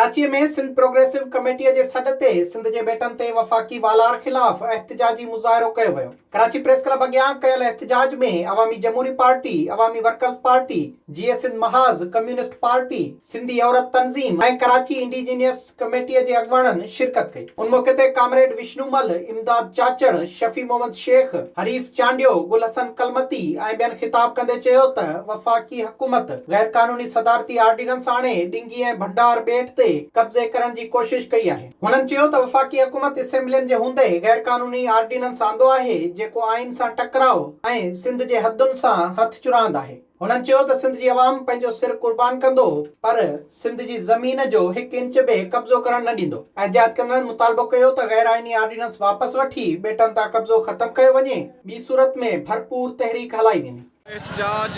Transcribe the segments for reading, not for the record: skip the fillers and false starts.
ڪراچيء ۾ سنڌ پروگريسو ڪميٽيء جي سڏ تي سنڌ جي ٻيٽن تي وفاقي والار خلاف احتجاجي مظاهرو ڪيو ويو. ڪراچي پريس ڪلب اڳيان ڪيل احتجاج ۾ عوامي جمهوري پارٽي، عوامي ورڪرز پارٽي، جيئي سنڌ محاذ، ڪميونسٽ پارٽي، سنڌي عورت تنظيم ۽ ڪراچي انڊيجينيس ڪميٽيء جي اڳواڻن شرڪت ڪئي. ان موقعي تي ڪامريڊ وشنو مل، امداد چاچڙ، شفيع محمد شيخ، حريف چانڊيو، گل حسن ڪلمتي ۽ ٻين خطاب ڪندي چيو ته وفاقي حڪومت غيرقانوني صدارتي آرڊيننس آڻي ڊنگي ۽ ڀنڊار ٻيٽ تي قبضي ڪرڻ جي ڪوشش ڪئي آهي. هنن چيو ته وفاقي حڪومت اسيمبلين جي هوندي غيرقانوني آرڊيننس آندو آهي جيڪو آئين سان ٽڪراء ۽ سنڌ جي حدن سان هٿ چراند آهي. هنن چيو ته سنڌ جي عوام پنهنجو سر قربان ڪندو پر سنڌ جي زمين جو هڪ انچ به قبضو ڪرڻ نه ڏيندو. احتجاج ڪندڙن مطالبو ڪيو ته غيرآئيني آرڊيننس واپس وٺي ٻيٽن تان قبضو ختم ڪيو وڃي ٻي صورت ۾ ڀرپور تحريڪ هلائي ويندي. احتجاج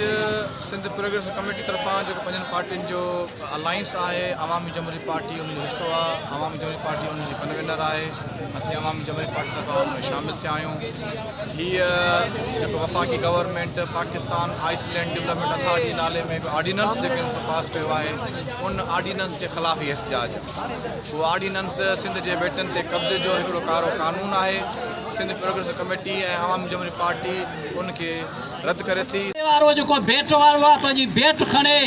سنڌ پروگريسو ڪميٽي طرفان جيڪو پنجن پارٽين جو الائنس آهي عوامي جمهوري پارٽي ان جو حصو آهي عوامي جمهوري پارٽي ان جي ڪنوينر آهي اسين عوامي جمهوري پارٽي طرفان ان ۾ شامل ٿيا آهيون هيء جيڪو وفاقي government Pakistan island development authority جي نالي ۾ هڪ آرڊيننس جيڪو سو پاس ڪيو آهي ان آرڊيننس جي خلاف هي احتجاج آهي اهو آرڊيننس سنڌ جي ٻيٽن تي قبضي جو هڪڙو ڪارو قانون آهي سنڌ پروگريسو ڪميٽي ۽ عوامي جمهوري پارٽي ان کي رد ڪري ٿي. وارو جيڪو بيٽ وارو آ پنهنجي بيٽ کڻي،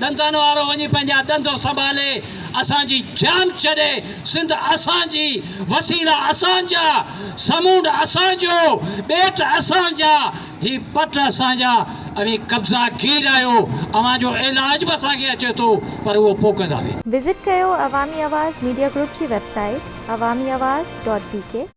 ڏندن وارو وڃي پنهنجا ڏند سنڀالي، اسان جي جان ڇڏي، سنڌ اسان جي، وسيلا اسان جا، سمونڊ اسان جو، ٻيٽ اسان جا، هي پٽ اسان جا، اوهين قبضا گير آهيو، اوهان جو علاج به اسان کي اچي ٿو پر اهو پوء ڪنداسين. وزٽ ڪيو عوامي آواز ميڊيا گروپ جي website Awami Awaz dot B K.